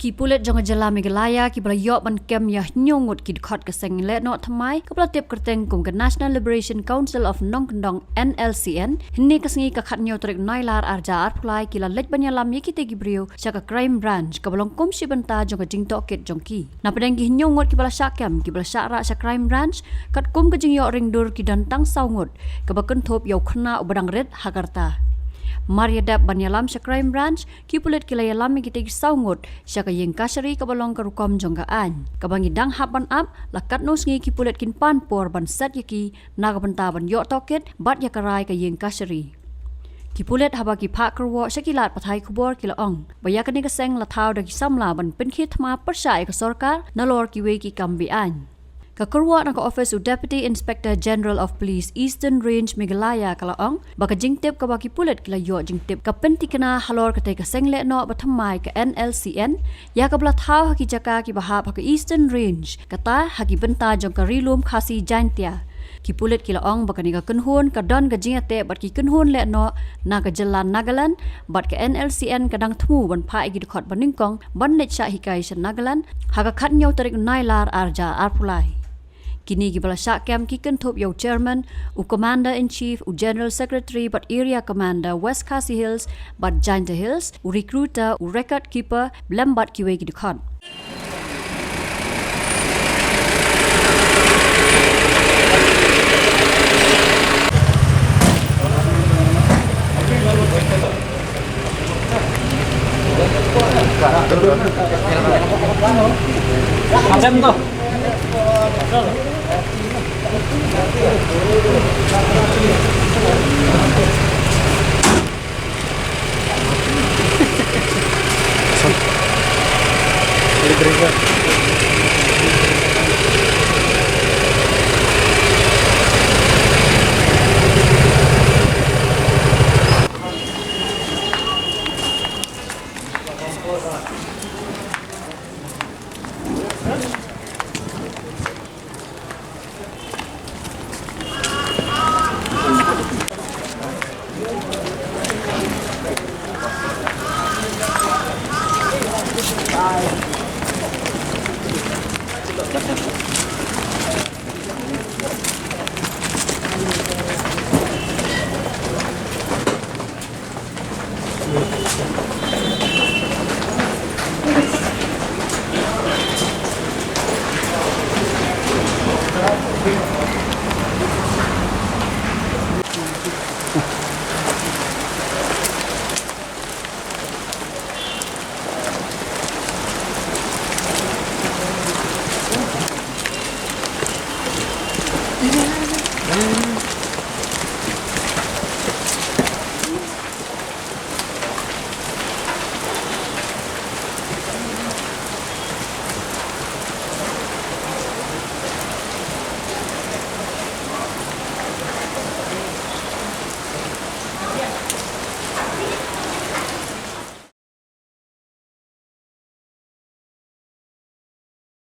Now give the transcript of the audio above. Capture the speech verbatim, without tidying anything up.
Ki pulit jong ka jylla Meghalaya kiba la ïoh ban kem ïa hynñiew ngut ki dkhot ka seng lehnoh thymmai kaba la tip kyrteng kum ka National Liberation Council of Nongkyndong, N L C N, hynne ka sngi ka khathynñiew tarik Nailar arhajar arphew lai ki la leit ban ïalam ïa kitei ki briew sha ka Crime Branch kaba long kum shi bynta jong ka jingtohkit jong ki. Napdeng ki hynñiew ngut kiba la shah kem kiba la shah rah sha Crime Branch, katkum ka jingïoh ringdur ki don tang saw ngut, kaba kynthup ïa u khynnah uba dang rit ha ka rta. Mar ïadep ban ïalam sha Crime Branch, ki pulit ki la ïalam ïa kitei ki saw ngut sha ka ïing kashari kaba long ka rukom jong ka aiñ. Kaba ngi dang hap ban ap, la katno sngi ki pulit kin pan por ban set ïa ki na ka bynta ban ïoh tohkit bad ïa ka rai ka ïing kashari. Ki pulit haba ki phah kyrwoh sha ki lad pathai khubor ki la ong ba ïa kane ka seng la thaw da ki samla ban pynkhie thma pyrshah ïa ka sorkar nalor kiwei ki kam be-aiñ. Ka kyrwoh na ka ophis u Deputy Inspector General of Police Eastern Range Meghalaya ka la ong ba ka jingtip kaba ki pulit ki la ïoh jingtip ka pynthikna halor katei ka seng lehnoh ba thymmai ka N L C N, ïa kaba la thaw ha ki jaka kiba hap ha ka Eastern Range, kata ha ki bynta jong ka Ri Lum Khasi Jaintia. Ki pulit ki la ong ba kane ka kynhun ka don ka jingïateh bad ki kynhun lehnoh na ka jylla Nagaland, bad ka N L C N ka dang thmu ban phah ïa ki dkhot ba nyngkong ban leit shah hikai sha Nagaland ha ka khathynñiew tarik Nailar arhajar arphew lai. Kine kiba la shah kem ki kynthup ïa u Chairman, u Commander in Chief, u General Secretary bad Area Commander West Khasi Hills bad Jaintia Hills, u Recruiter, u Record Keeper, lem bad kiwei ki dkhot.